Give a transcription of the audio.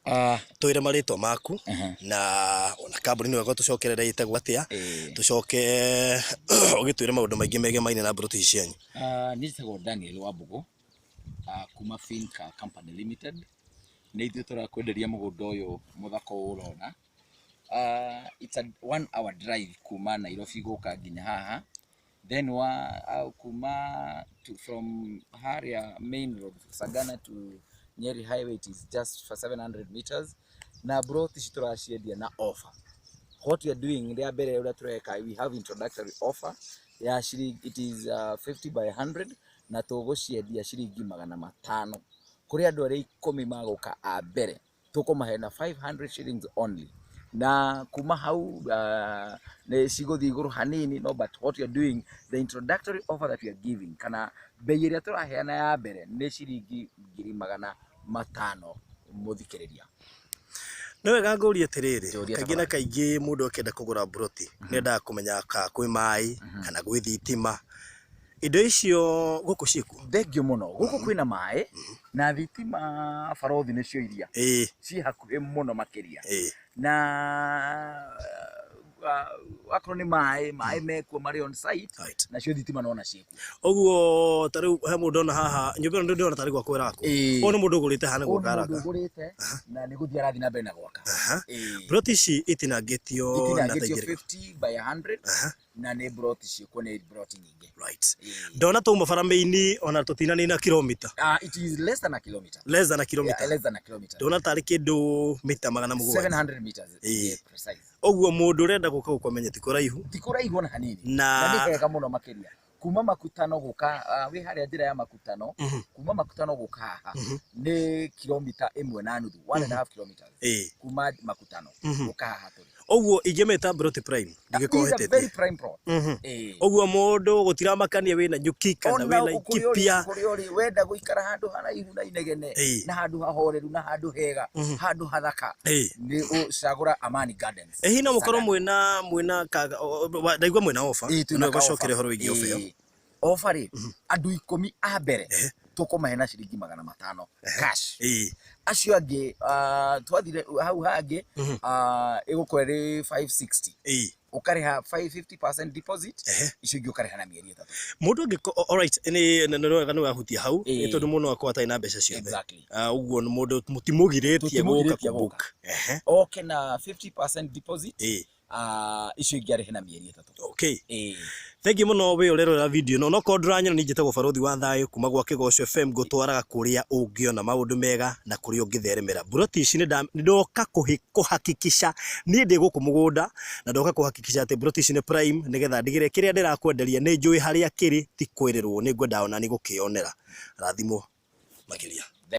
Twĩre marĩtwa maku na ona kambuni nĩ wega tũcokerere ĩtagwo atĩa, tũcoke ũgĩtwĩre maũndũ maingĩ megemaine na mburoti ici cianyu. Niĩ njĩtagwo Daniel Wambũgũ kuma Finca Company Limited. Nĩ ithuĩ tũrakwenderia mũgũnda ũyũ mũthaka ũũ ũrona. It's a one hour drive kuma Nairobi gũka nginya haha. Then wa kuma to from harĩa main road Sagana to Nyeri highway it is just for 700 meters. Na plot ici tũraciendia na offer. What we are doing rĩa mbere ũrĩa tũreka, we have introductory offer ya ciringi, it is 50 by 100, na tũgũciendia ciringi 500 kũrĩ andũ arĩa 10 magũka a mbere. Tũkũmahe na 500 shillings only, na kuma hau nĩ cigũthiĩ igũrũ hanini. No, but what we are doing, the introductory offer that we are giving, kana bei ĩrĩa tũraheana ya mbere, nĩ ciringi 500,000, mũthikĩrĩria. Nĩ wega ngũrie atĩrĩrĩ, Njũria. Kaingĩ na kaingĩ mũndũ akĩenda kũgũra mburoti nĩ endaga kũmenya kana kwĩ maĩ kana gwĩ thitima, indo icio gũkũ ciĩkuo? Thengiũ mũno. Gũkũ kwĩna maĩ na thitima, barothi nĩcio iria ciĩ hakuhĩ mũno makĩria. Na akorwo nĩ maĩ, maĩ mekuo, marĩ on site. Nacio thitima nona ciĩkuo. Ũguo ta rĩu he mũndũ ona haha nyũmba ĩno ndĩrona tarĩ gwakwo ĩrakwo. Ũyũ nĩ mũndũ ũgũrĩte haha nĩ Ũyũ nĩ gwaka mũndũ araka. ũgũrĩte na nĩ gũthiĩ arathiĩ na mbere na gwaka. Ploti ici itinangĩtio na Itinangĩtio thaingĩ. 50 by 100, na nĩ broti ciĩkuo, nĩ broti nyingĩ. Ndona twauma bara main ona tũtinanina kilomita. It is less than a kilometer. Less than a kilometer. Yeah, less than a kilometer. Ndona tarĩ kĩndũ mita 700. 700 meters. Yeah, precise. Ũguo mũndũ ũrenda gũka gũkũ amenye ti kũraihu. Ti kũraihu ona hanini. Na nĩ hega mũno makĩria. Kuma Makutano gũka, wĩ harĩa njĩra ya Makutano, kuma Makutano gũka haha nĩ kilomita 1.5, 1.5 kilometers kuma Makutano gũka haha tũrĩ. Ũguo ingĩmĩta mburoti prime ndingĩkorwo It is a very hĩtĩtie. prime plot. Ũguo mũndũ gũtiramakania wĩna nyuki kana Ona wĩna kũrĩa ũrĩ Laikipia. Kũrĩa ũrĩ wenda gũikara handũ haraihu na inegene na handũ hahoreru na handũ hega, handũ hathaka, nĩ ũcagũra Amani Gardens. Ĩ hihi no mũkorwo Sagana. mwĩna ndaigua mwĩna offer. Ĩĩ, twĩna No ka gũcokere offer. ũhoro wĩgiĩ offer ĩyo. Ĩĩ. Offer rĩ, andũ 10 a mbere tũkũmahe na ciringi 500 cash. Acio angĩ, twathire hau hangĩ, ĩgũkorwo ĩrĩ 560, ũkarĩha 550% deposit, icio ingĩ ũkarĩha na mĩeri 3. Mũndũ angĩko, alright, nĩ wega nĩ wahutia hau, nĩ tondũ mũndũ no akorwo atarĩ na mbeca ciothe. Ũguo nĩ mũndũ mũtimũgirĩtie gũka Tũtimũgirĩtie kũbook. Gũka. Oke na 50% deposit, icio ingĩ arĩhe na mĩeri 3. Thengiũ mũno wĩ ũrerorera video ĩno. Onokorwo ndũranyona, niĩ njĩtagwo Barothi wa Thayũ kuma gwa Kĩgoco FM, ngũtwaraga kũrĩa ũngĩona maũndũ mega na kũrĩa ũngĩtheremera. Mburoti ici nĩ ndoka kũhakikisha, niĩ ndĩ gũkũ mũgũnda na ndoka kũhakikisha atĩ mburoti ici nĩ prime, nĩgetha ndigĩrĩre kĩrĩa ndĩrakwenderia nĩ njũĩ harĩa kĩrĩ, ti kwĩrĩrwo, nĩ ngwenda onani gũkĩonera. Rathimwo makĩria.